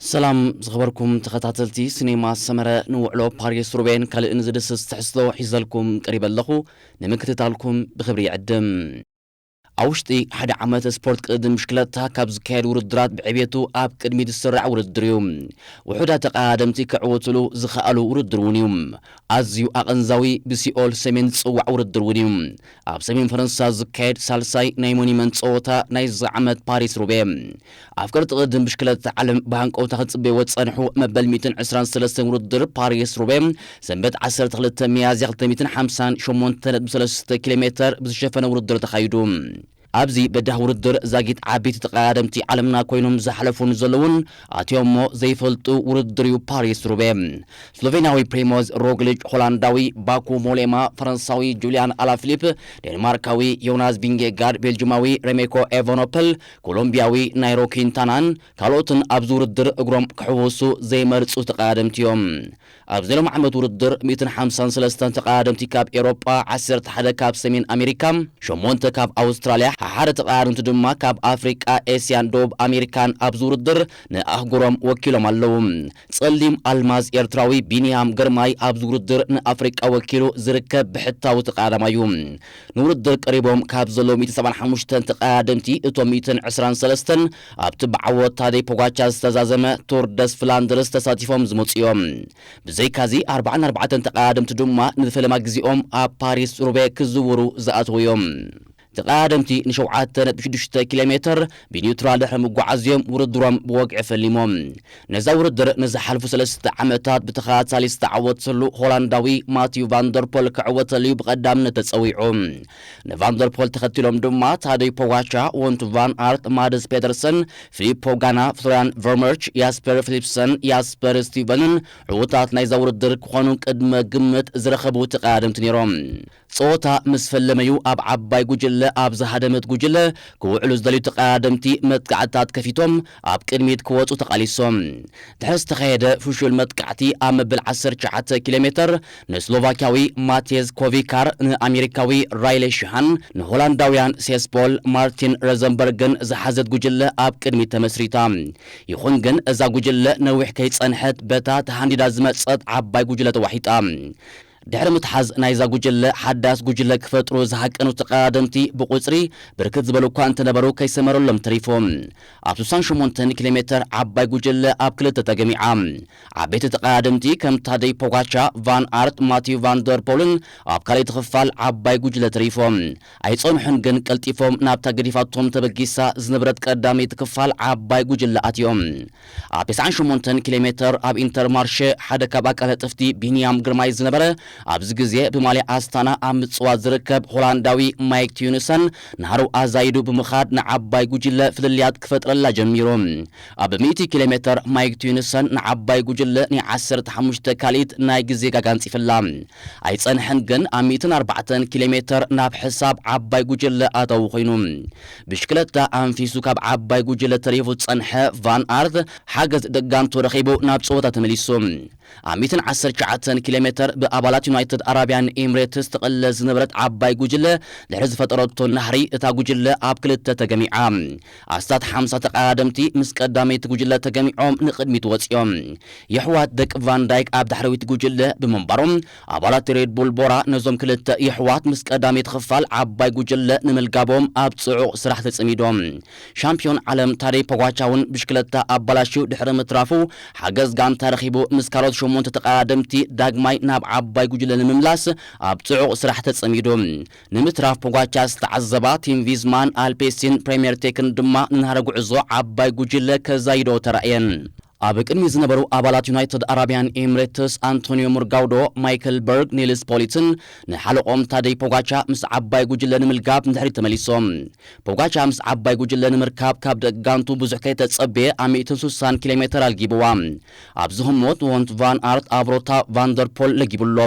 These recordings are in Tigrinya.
ሰላም ዝኸበርኩም ተኸታተልቲ ሲኔማ ሰመረ፣ ንውዕሎ ፓሪስ ሩቤን ካልእን ዝድስስ ትሕዝቶ ሒዘልኩም ቀሪበ ኣለኹ። ንምክትታልኩም ብኽብሪ ይዕድም። ኣብ ውሽጢ ሓደ ዓመት ስፖርት ቅድድም ብሽክለታ ካብ ዝካየድ ውድድራት ብዕቤቱ ኣብ ቅድሚት ዝስራዕ ውድድር እዩ። ውሑዳት ተቐዳደምቲ ክዕወትሉ ዝኸኣሉ ውድድር እውን እዩ። ኣዝዩ ኣቐንዛዊ ብሲኦል ሰሜን ዝጽዋዕ ውድድር እውን እዩ። ኣብ ሰሜን ፈረንሳ ዝካየድ ሳልሳይ ናይ ሞኒመንት ጸወታ ናይዚ ዓመት ፓሪስ ሩቤ። ኣፍቀርቲ ቅድድም ብሽክለታ ዓለም ብሃንቀውታ ክጽበይዎ ዝጸንሑ መበል ሚእትን ዕስራን ሰለስተን ውድድር ፓሪስ ሩቤ ሰንበት ዓሰርተ ክልተ ሚያዝያ ክልተ ሚእትን ሓምሳን ሸሞንተ ነጥቢ ሰለስተ ኪሎ ሜተር ብዝሸፈነ ውድድር ተኻይዱ። ኣብዚ በዳህ ውድድር ዛጊት ዓበይቲ ተቐዳደምቲ ዓለምና ኮይኖም ዝሓለፉን ዘለውን ኣትዮሞ ዘይፈልጡ ውድድር እዩ ፓሪስ ሩቤ። ስሎቬንያዊ ፕሪሞዝ ሮግሊች፣ ሆላንዳዊ ባኩ ሞሌማ፣ ፈረንሳዊ ጁልያን ኣላፊሊፕ፣ ዴንማርካዊ ዮናስ ቪንጌጋርድ፣ ቤልጅማዊ ሬሜኮ ኤቨኖፐል፣ ኮሎምቢያዊ ናይሮ ኪንታናን ካልኦትን ኣብዚ ውድድር እግሮም ክሕውሱ ዘይመርጹ ተቐዳደምቲ እዮም። ኣብዚ ሎም ዓመት ውድድር ሚእትን ሓምሳን ሰለስተን ተቐዳደምቲ ካብ ኤሮጳ፣ ዓሰርተ ሓደ ካብ ሰሜን ኣሜሪካ፣ ሸሞንተ ካብ ኣውስትራልያ፣ ሓደ ተቐዳደምቲ ድማ ካብ ኣፍሪቃ፣ ኤስያን ደቡብ ኣሜሪካን ኣብዚ ውድድር ንኣህጉሮም ወኪሎም ኣለዉ። ጸሊም ኣልማዝ ኤርትራዊ ቢንያም ግርማይ ኣብዚ ውድድር ንኣፍሪቃ ወኪሉ ዝርከብ ብሕታዊ ተቐዳዳማይ እዩ። ንውድድር ቀሪቦም ካብ ዘለዉ ሚእትን ሰብዓን ሓሙሽተን ተቐዳደምቲ እቶም ሚእትን ዕስራን ሰለስተን ኣብቲ ብዓወት ታደይ ፖጋቻ ዝተዛዘመ ቱር ደስ ፍላንደርስ ተሳቲፎም ዝመጹ እዮም። ብዘይካዚ ኣርባዓን ኣርባዕተን ተቐዳደምቲ ድማ ንፈለማ ግዜኦም ኣብ ፓሪስ ሩቤ ክዝውሩ ዝኣተዉ እዮም። ተቐዳደምቲ ንሸውዓተ ነጥቢ ሽዱሽተ ኪሎ ሜተር ብኒውትራል ድሕሪ ምጓዓዝ እዮም ውድድሮም ብወግዒ ፈሊሞም። ነዛ ውድድር ንዝሓልፉ ሰለስተ ዓመታት ብተኸታታሊ ዝተዓወተሉ ሆላንዳዊ ማቲዩ ቫንደርፖል ክዕወተሉ እዩ ብቐዳምነት ተጸዊዑ። ንቫንደርፖል ተኸቲሎም ድማ ታደይ ፖጋቻ፣ ወንቱ ቫን ኣርት፣ ማድስ ፔተርሰን፣ ፊሊፖ ጋና፣ ፍሎሪያን ቨርመርች፣ ያስፐር ፊሊፕሰን፣ ያስፐር ስቲቨንን ዕዉታት ናይዛ ውድድር ክኾኑ ቅድመ ግምት ዝረኸቡ ተቐዳደምቲ ነይሮም። ጸወታ ምስ ፈለመዩ ኣብ ዓባይ ጉጅለ ኣብ ዝሃደመት ጉጅለ ክውዕሉ ዝደልዩ ተቐዳደምቲ መጥቃዕትታት ከፊቶም ኣብ ቅድሚት ክወጹ ተቓሊሶም። ድሕሪ ዝተኻየደ ፍሹል መጥቃዕቲ ኣብ መበል ዓሰርተ ትሽዓተ ኪሎ ሜተር ንስሎቫኪያዊ ማቴዝ ኮቪካር፣ ንኣሜሪካዊ ራይሌ ሽሃን፣ ንሆላንዳውያን ሴስፖል ማርቲን ረዘንበርግን ዝሓዘት ጉጅለ ኣብ ቅድሚት ተመስሪታ። ይኹን ግን እዛ ጉጅለ ነዊሕ ከይጸንሐት በታ ተሃንዲዳ ዝመጸት ዓባይ ጉጅለ ተዋሒጣ። ድሕሪ ምትሓዝ ናይዛ ጉጅለ ሓዳስ ጉጅለ ክፈጥሩ ዝሃቀኑ ተቐዳደምቲ ብቁጽሪ ብርክት ዝበሉ እኳ እንተነበሩ ከይሰመረሎም ተሪፎም። ኣብ ስሳን ሸሞንተን ኪሎ ሜተር ዓባይ ጉጅለ ኣብ ክልተ ተገሚዓ። ዓበይቲ ተቐዳደምቲ ከም ታደይ ፖጋቻ፣ ቫን ኣርት፣ ማቲዩ ቫን ደር ፖልን ኣብ ካልኣይቲ ክፋል ዓባይ ጉጅለ ተሪፎም። ኣይጸንሑን ግን ቀልጢፎም ናብታ ገዲፋቶም ተበጊሳ ዝነበረት ቀዳመይቲ ክፋል ዓባይ ጉጅለ ኣትዮም። ኣብ ተስዓን ሸሞንተን ኪሎ ሜተር ኣብ ኢንተርማርሸ ሓደ ካብ ኣቀለጥፍቲ ቢንያም ግርማይ ዝነበረ፣ ኣብዚ ግዜ ብማልያ ኣስታና ኣብ ምጽዋት ዝርከብ ሆላንዳዊ ማይክ ቲዩንሰን ናህሩ ኣዛይዱ ብምኻድ ንዓባይ ጉጅለ ፍልልያት ክፈጥረላ ጀሚሩ። ኣብ ሚእቲ ኪሎ ሜተር ማይክ ቲዩንሰን ንዓባይ ጉጅለ ናይ ዓሰርተ ሓሙሽተ ካልኢት ናይ ግዜ ጋጋ ኣንጺፍላ። ኣይጸንሐን ግን ኣብ ሚእትን ኣርባዕተን ኪሎ ሜተር ናብ ሕሳብ ዓባይ ጉጅለ ኣታዊ ኮይኑ። ብሽክለታ ኣንፊሱ ካብ ዓባይ ጉጅለ ተሪፉ ዝጸንሐ ቫን ኣርት ሓገዝ ደጋንቱ ረኺቡ ናብ ጸወታ ተመሊሱ። ኣብ ሚእትን ዓሰርተ ትሽዓተን ኪሎ ሜተር ብኣባላት ዩናይትድ ኣረብያን ኤምሬትስ ትቕለስ ዝነበረት ዓባይ ጉጅለ ድሕሪ ዝፈጠረቶ ናህሪ እታ ጉጅለ ኣብ ክልተ ተገሚዓ። ኣስታት ሓምሳ ተቐዳደምቲ ምስ ቀዳመይቲ ጉጅለ ተገሚዖም ንቕድሚት ወጺኦም። የሕዋት ደቂ ቫን ዳይክ ኣብ ዳሕረዊት ጉጅለ ብምንባሮም ኣባላት ሬድ ቡል ቦራ ነዞም ክልተ የሕዋት ምስ ቀዳመይቲ ክፋል ዓባይ ጉጅለ ንምልጋቦም ኣብ ጽዑቕ ስራሕ ተጸሚዶም። ሻምፒዮን ዓለም ታደይ ፖጋቻ እውን ብሽክለታ ኣባላሽዩ ድሕሪ ምትራፉ ሓገዝ ጋንታ ረኺቡ ምስ ካልኦት ሸሞንተ ተቐዳደምቲ ዳግማይ ናብ ዓባይ ጉጅለ ንምምላስ ኣብ ጽዑቕ ስራሕ ተጸሚዱ። ንምትራፍ ፖጋቻ ዝተዓዘባ ቲም ቪዝማን ኣልፔሲን ፕሬምየር ቴክን ድማ ንናህሪ ጉዕዞ ዓባይ ጉጅለ ከዛይዶ ተራእየን። ኣብ ቅድሚ ዝነበሩ ኣባላት ዩናይትድ ኣረብያን ኤምሬትስ ኣንቶኒዮ ሙርጋውዶ፣ ማይክል በርግ፣ ኒልስ ፖሊትን ንሓለቆም ታደይ ፖጋቻ ምስ ዓባይ ጉጅለ ንምልጋብ ንድሕሪት ተመሊሶም። ፖጋቻ ምስ ዓባይ ጉጅለ ንምርካብ ካብ ደጋንቱ ብዙሕ ከይተጸበየ ኣብ ሚእትን ስሳን ኪሎ ሜተር ኣልጊብዋ። ኣብዚ ህሞት ወንት ቫን ኣርት ኣብ ሮታ ቫንደርፖል ለጊቡሎ።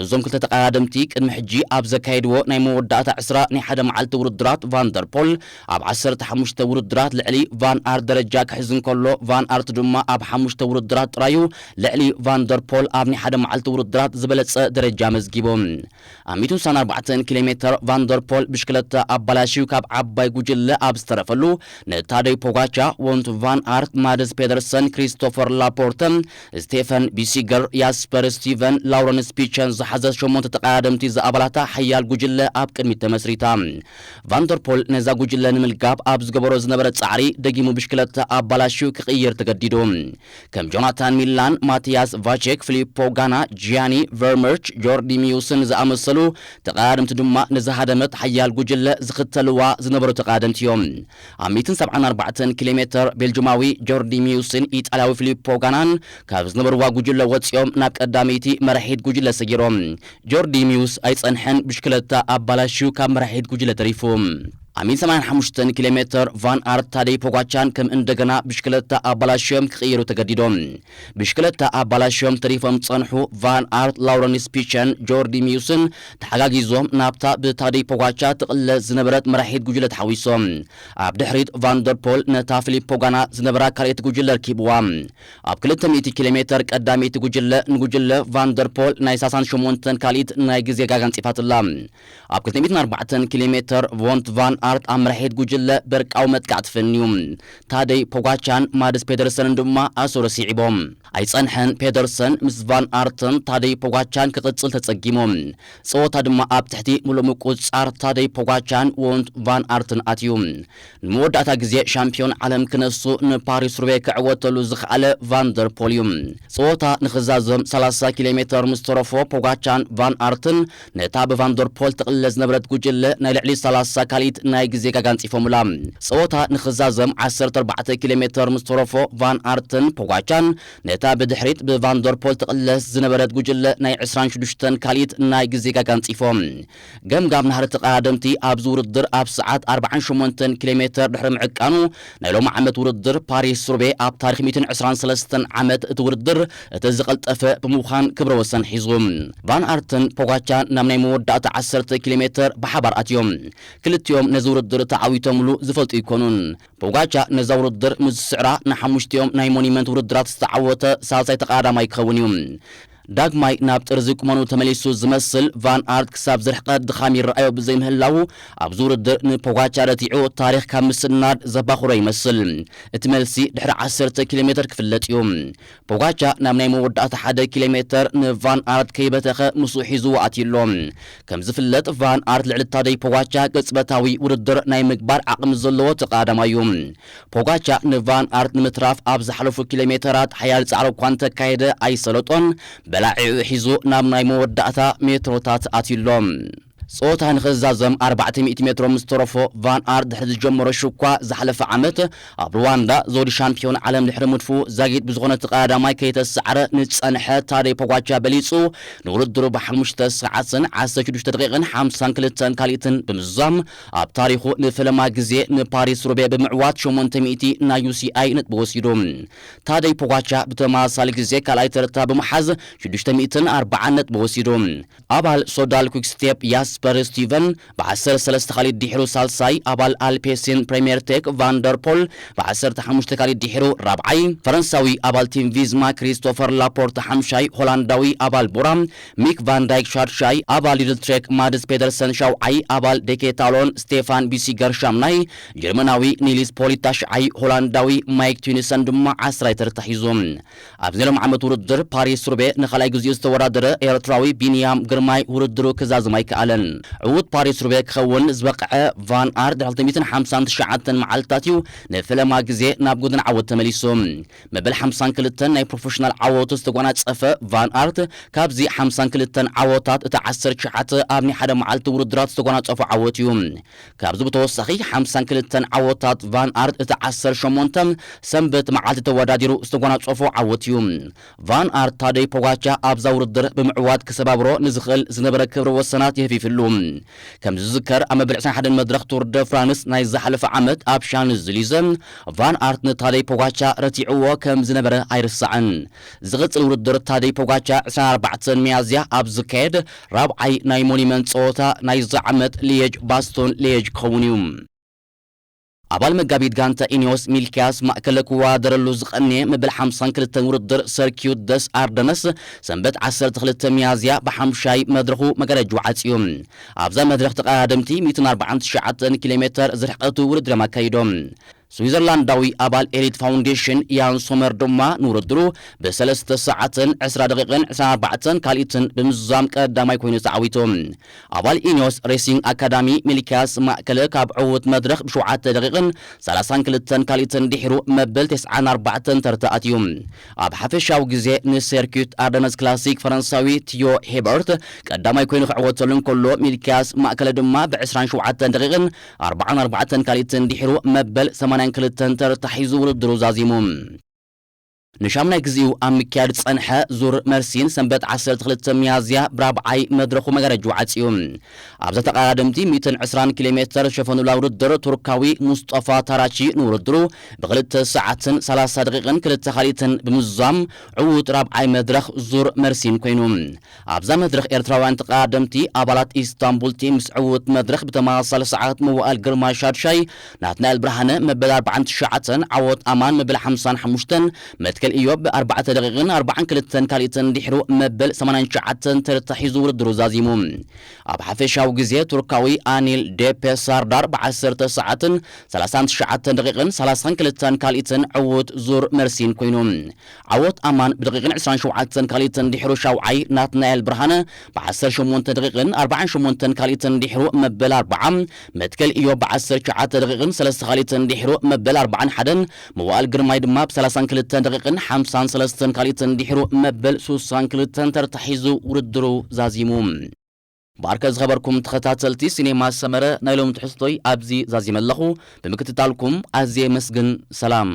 እዞም ክልተ ተቐዳደምቲ ቅድሚ ሕጂ ኣብ ዘካየድዎ ናይ መወዳእታ ዕስራ ናይ ሓደ መዓልቲ ውድድራት ቫንደርፖል ኣብ ዓሰርተ ሓሙሽተ ውድድራት ልዕሊ ቫን ኣርት ደረጃ ክሕዝ እንከሎ ቫን ኣርት ድማ ድማ ኣብ ሓሙሽተ ውድድራት ጥራዩ ልዕሊ ቫንደርፖል ኣብ ናይ ሓደ መዓልቲ ውድድራት ዝበለጸ ደረጃ መዝጊቡ። ኣብ ሚእትን ስሳን ኣርባዕተን ኪሎ ሜተር ቫንደርፖል ብሽክለታ ኣባላሽዩ ካብ ዓባይ ጉጅለ ኣብ ዝተረፈሉ፣ ንታደይ ፖጋቻ፣ ወንት ቫን ኣርት፣ ማድስ ፔደርሰን፣ ክሪስቶፈር ላፖርተ፣ ስቴፈን ቢሲገር፣ ያስፐር ስቲቨን፣ ላውረንስ ፒቸን ዝሓዘት ሸሞንተ ተቐዳደምቲ ዝኣባላታ ሓያል ጉጅለ ኣብ ቅድሚት ተመስሪታ። ቫንደርፖል ነዛ ጉጅለ ንምልጋብ ኣብ ዝገበሮ ዝነበረ ጻዕሪ ደጊሙ ብሽክለታ ኣባላሽዩ ክቕይር ተገዲዱ። ከም ጆናታን ሚላን፣ ማቲያስ ቫቼክ፣ ፊሊፖ ጋና፣ ጂያኒ ቨርመርች፣ ጆርዲ ሚዩስን ዝኣመሰሉ ተቐዳደምቲ ድማ ነዛ ሃደመት ሓያል ጉጅለ ዝኽተልዋ ዝነበሩ ተቐዳደምቲ እዮም። ኣብ ሚእትን ሰብዓን ኣርባዕተን ኪሎ ሜተር ቤልጅማዊ ጆርዲ ሚዩስን ኢጣልያዊ ፊሊፖ ጋናን ካብ ዝነበርዋ ጉጅለ ወጺኦም ናብ ቀዳመይቲ መራሒት ጉጅለ ሰጊሮም። ጆርዲ ሚዩስ ኣይጸንሐን፣ ብሽክለታ ኣባላሽዩ ካብ መራሒት ጉጅለ ተሪፉ። ኣብ ሚእትን ሰማንያን ሓሙሽተን ኪሎ ሜተር ቫን ኣርት፣ ታደይ ፖጋቻን ከም እንደገና ብሽክለታ ኣባላሽዮም ክቕይሩ ተገዲዶም። ብሽክለታ ኣባላሽዮም ተሪፎም ዝጸንሑ ቫን ኣርት፣ ላውረንስ ፒቸን ጆርዲ ሚዩስን ተሓጋጊዞም ናብታ ብታደይ ፖጋቻ ትቕለስ ዝነበረት መራሒት ጉጅለ ተሓዊሶም። ኣብ ድሕሪት ቫንደርፖል ነታ ፊሊፖ ጋና ዝነበራ ካልኣይቲ ጉጅለ ረኪብዋ። ኣብ ክልተ ሚእቲ ኪሎ ሜተር ቀዳመይቲ ጉጅለ ንጉጅለ ቫንደርፖል ናይ ሰላሳን ሸሞንተን ካልኢት ናይ ግዜ ጋጋ ኣንጺፋትላ። ኣብ ክልተ ሚእትን ኣርባዕተን ኪሎ ሜተር ቮንት ቫን ኣርት ኣብ መራሒት ጉጅለ በርቃዊ መጥቃዕቲ ፈንዩ። ታደይ ፖጋቻን ማድስ ፔደርሰንን ድማ ኣሰሩ ስዒቦም። ኣይጸንሐን፣ ፔደርሰን ምስ ቫን ኣርትን ታደይ ፖጋቻን ክቕጽል ተጸጊሙ። ጸወታ ድማ ኣብ ትሕቲ ምሉእ ምቁጽጻር ታደይ ፖጋቻን ዎንት ቫን ኣርትን ኣትዩ። ንመወዳእታ ግዜ ሻምፒዮን ዓለም ክነሱ ንፓሪስ ሩቤ ክዕወተሉ ዝኸኣለ ቫንደርፖል እዩ። ጸወታ ንኽዛዘም ሰላሳ ኪሎ ሜተር ምስ ተረፎ፣ ፖጋቻን ቫን ኣርትን ነታ ብቫንደርፖል ትቕለስ ዝነበረት ጉጅለ ናይ ልዕሊ ሰላሳ ካልኢት ናይ ግዜ ጋጋ ኣንጺፎምላ። ጸወታ ንኽዛዘም ዓሰርተ ኣርባዕተ ኪሎ ሜተር ምስ ተረፎ፣ ቫን ኣርትን ፖጋቻን ነታ ብድሕሪት ብቫንደርፖል ትቕለስ ዝነበረት ጉጅለ ናይ ዕስራን ሽዱሽተን ካልኢት ናይ ግዜ ጋጋ ኣንጺፎም። ገምጋም ናህሪ ተቐዳደምቲ ኣብዚ ውድድር ኣብ ሰዓት ኣርባዓን ሸሞንተን ኪሎ ሜተር ድሕሪ ምዕቃኑ፣ ናይ ሎሚ ዓመት ውድድር ፓሪስ ሩቤ ኣብ ታሪኽ ሚእትን ዕስራን ሰለስተን ዓመት እቲ ውድድር እቲ ዝቐልጠፈ ብምዃን ክብረ ወሰን ሒዙ። ቫን ኣርትን ፖጋቻን ናብ ናይ መወዳእታ ዓሰርተ ኪሎ ሜተር ብሓባር ኣትዮም። ክልቲኦም ነዚ ውድድር ተዓዊቶምሉ ዝፈልጡ ኣይኮኑን። ፖጋቻ ነዛ ውድድር ምስ ዝስዕራ ንሓሙሽቲኦም ናይ ሞኒመንት ውድድራት ዝተዓወተ ሳልሳይ ተቐዳዳማይ ክኸውን እዩ። ዳግማይ ናብ ጥርዚ ቁመኑ ተመሊሱ ዝመስል ቫን ኣርት ክሳብ ዝርሕቀት ድኻም ይረኣዮ ብዘይምህላዉ፣ ኣብዚ ውድድር ንፖጋቻ ረቲዑ ታሪኽ ካብ ምስናድ ዘባኽሮ ይመስል። እቲ መልሲ ድሕሪ ዓሰርተ ኪሎ ሜተር ክፍለጥ እዩ። ፖጋቻ ናብ ናይ መወዳእታ ሓደ ኪሎ ሜተር ንቫን ኣርት ከይበተኸ ምስኡ ሒዝዎ ኣትዩ ኣሎ። ከም ዝፍለጥ ቫን ኣርት ልዕሊ ታደይ ፖጋቻ ቅጽበታዊ ውድድር ናይ ምግባር ዓቕሚ ዘለዎ ተቐዳዳማይ እዩ። ፖጋቻ ንቫን ኣርት ንምትራፍ ኣብ ዝሓለፉ ኪሎ ሜተራት ሓያል ጻዕሪ እኳ እንተካየደ ኣይሰለጦን፣ በላዒኡ ሒዙ ናብ ናይ መወዳእታ ሜትሮታት ኣትዩ ኣሎ። ጸወታ ንኽዛዘም ኣርባዕተ ሚእቲ ሜትሮ ምስ ተረፎ ቫን ኣርት ድሕሪ ዝጀመሮ ሽኳ ዝሓለፈ ዓመት ኣብ ሩዋንዳ ዘውዲ ሻምፒዮን ዓለም ድሕሪ ምድፉ ዛጊት ብዝኾነ ተቐዳዳማይ ከይተሰዓረ ንጸንሐ ታደይ ፖጋቻ በሊጹ ንውድድሩ ብሓሙሽተ ሰዓትን ዓሰርተ ሽዱሽተ ደቂቕን ሓምሳን ክልተን ካልኢትን ብምዝዛም ኣብ ታሪኹ ንፈለማ ግዜ ንፓሪስ ሩቤ ብምዕዋት ሸሞንተ ሚእቲ ናይ ዩ ሲ ኣይ ነጥቢ ወሲዱ። ታደይ ፖጋቻ ብተመሳሳሊ ግዜ ካልኣይ ተርታ ብምሓዝ ሽዱሽተ ሚእትን ኣርባዓን ነጥቢ ወሲዱ። ኣባል ሶዳል ኩክስቴፕ ያስፐር ስቲቨን ብ ዓሰርተ ሰለስተ ካልኢት ድሒሩ ሳልሳይ፣ ኣባል ኣልፔሲን ፕሬምየር ቴክ ቫንደርፖል ብ ዓሰርተ ሓሙሽተ ካልኢት ድሒሩ ራብዓይ፣ ፈረንሳዊ ኣባል ቲም ቪዝማ ክሪስቶፈር ላፖርት ሓምሻይ፣ ሆላንዳዊ ኣባል ቦራ ሚክ ቫን ዳይክ ሻድሻይ፣ ኣባል ሊድል ትሬክ ማድስ ፔደርሰን ሻውዓይ፣ ኣባል ዴኬታሎን ስቴፋን ቢሲገር ሻምናይ፣ ጀርመናዊ ኒልስ ፖሊት ታሽዓይ፣ ሆላንዳዊ ማይክ ቱኒሰን ድማ ዓስራይ ተርታ ሒዙ። ኣብዚ ናይ ሎም ዓመት ውድድር ፓሪስ ሩቤ ንኻልኣይ ግዜኡ ዝተወዳደረ ኤርትራዊ ቢንያም ግርማይ ውድድሩ ክዛዝም ኣይከኣለን። ዕዉት ፓሪስ ሩቤ ክኸውን ዝበቕዐ ቫን ኣርት ድሕሪ ክልተ ሚእትን ሓምሳን ትሽዓተን መዓልትታት እዩ ንፈለማ ግዜ ናብ ጎድኒ ዓወት ተመሊሱ። መበል ሓምሳን ክልተን ናይ ፕሮፌሽናል ዓወቱ ዝተጓናጸፈ ቫን ኣርት ካብዚ ሓምሳን ክልተን ዓወታት እቲ ዓሰርተ ትሽዓተ ኣብ ናይ ሓደ መዓልቲ ውድድራት ዝተጓናጸፎ ዓወት እዩ። ካብዚ ብተወሳኺ ሓምሳን ክልተን ዓወታት ቫን ኣርት እቲ ዓሰርተ ሸሞንተ ሰንበት መዓልቲ ተወዳዲሩ ዝተጓናጸፎ ዓወት እዩ። ቫን ኣርት ታደይ ፖጋቻ ኣብዛ ውድድር ብምዕዋት ክሰባብሮ ንዝኽእል ዝነበረ ክብረ ወሰናት የህፊፍሉ። ከም ዝዝከር ኣብ መበል ዕስራን ሓደን መድረኽ ቱር ደ ፍራንስ ናይ ዝሓለፈ ዓመት ኣብ ሻንዝሊዘ ቫን ኣርት ንታደይ ፖጋቻ ረቲዕዎ ከም ዝነበረ ኣይርሳዕን። ዝቕጽል ውድድር ታደይ ፖጋቻ ዕስራን ኣርባዕተን ሚያዝያ ኣብ ዝካየድ ራብዓይ ናይ ሞኒመንት ጸወታ ናይዚ ዓመት ሊየጅ ባስቶን ሊየጅ ክኸውን እዩ። ኣባል መጋቢት ጋንታ ኢኒዮስ ሚልኪያስ ማእከለ ክወዳደረሉ ዝቐነየ መበል ሓምሳን ክልተን ውድድር ሰርኪዩት ደስ ኣርደነስ ሰንበት ዓሰርተ ክልተ ሚያዝያ ብሓምሻይ መድረኹ መጋረጅኡ ዓጽዩ። ኣብዛ መድረኽ ተቐዳደምቲ ሚእትን ኣርባዓን ትሽዓተን ኪሎ ሜተር ዝርሕቀቱ ውድድር እዮም ኣካይዶም። ስዊዘርላንዳዊ ኣባል ኤሊት ፋውንዴሽን ያን ሶመር ድማ ንውድድሩ ብሰለስተ ሰዓትን ዕስራ ደቂቕን ዕስራን ኣርባዕተን ካልኢትን ብምዝዛም ቀዳማይ ኮይኑ ተዓዊቱ። ኣባል ኢኒዮስ ሬሲንግ ኣካዳሚ ሚልኪያስ ማእከለ ካብ ዕዉት መድረኽ ብሸውዓተ ደቂቕን ሰላሳን ክልተን ካልኢትን ድሒሩ መበል ተስዓን ኣርባዕተን ተርታ ኣትዩ። ኣብ ሓፈሻዊ ግዜ ንሰርኪዩት ኣርደነስ ክላሲክ ፈረንሳዊ ቲዮ ሄበርት ቀዳማይ ኮይኑ ክዕወተሉ እንከሎ፣ ሚልኪያስ ማእከለ ድማ ብዕስራን ሸውዓተን ደቂቕን ኣርባዓን ኣርባዕተን ካልኢትን ድሒሩ መበል ሰማንያን ክልተን ተርታ ሒዙ ውድድሩ ዛዚሙ። ንሻምናይ ግዜኡ ኣብ ምክያድ ዝጸንሐ ዙር መርሲን ሰንበት ዓሰርተ ክልተ ሚያዝያ ብራብዓይ መድረኹ መጋረጅኡ ዓጽዩ። ኣብዛ ተቐዳደምቲ ሚእትን ዕስራን ኪሎ ሜተር ዝሸፈኑላ ውድድር ቱርካዊ ሙስጠፋ ታራቺ ንውድድሩ ብክልተ ሰዓትን ሰላሳ ደቂቕን ክልተ ካልኢትን ብምዝዛም ዕዉት ራብዓይ መድረኽ ዙር መርሲን ኮይኑ። ኣብዛ መድረኽ ኤርትራውያን ተቐዳደምቲ ኣባላት ኢስታንቡል ቲም ምስ ዕዉት መድረኽ ብተመሳሳሊ ሰዓት መዋእል ግርማ ሻድሻይ፣ ናትናኤል ብርሃነ መበል ኣርባዓን ትሽዓተን፣ ዓወት ኣማን መበል ሓምሳን ሓሙሽተን፣ መትከል ኢዮብ ብኣርባዕተ ደቂቕን ኣርባዓን ክልተን ካልኢትን ድሕሩ መበል ሰማንያን ትሽዓተን ተርታ ሒዙ ውድድሩ ዛዚሙ። ኣብ ሓፈሻዊ ግዜ ቱርካዊ ኣኒል ዴፔ ሳርዳር ብዓሰርተ ሰዓትን ሰላሳን ትሽዓተን ደቂቕን ሰላሳን ክልተን ካልኢትን ዕዉት ዙር መርሲን ኮይኑ። ዓወት ኣማን ብደቂቕን ዕስራን ሸውዓተን ካልኢትን ድሕሩ ሻውዓይ ናትናኤል ብርሃነ ብዓሰርተ ሸሞንተ ደቂቕን ኣርባዓን ሸሞንተን ካልኢትን ድሕሩ መበል ኣርባዓ፣ መትከል ኢዮብ ብዓሰርተ ትሽዓተ ደቂቕን ሰለስተ ካልኢትን ድሕሩ መበል ኣርባዓን ሓደን፣ መዋእል ግርማይ ድማ ብሰላሳን ክልተን ደቂቕን ሓምሳን ሰለስተን ካልኢትን ድሕሩ መበል ሱሳን ክልተን ተርታ ሒዙ ውድድሩ ዛዚሙ። ብኣርከ ዝኸበርኩም ተኸታተልቲ ሲኔማ ሰመረ፣ ናይ ሎም ትሕዝቶይ ኣብዚ ዛዚመ ኣለኹ። ብምክትታልኩም ኣዝየ የመስግን። ሰላም።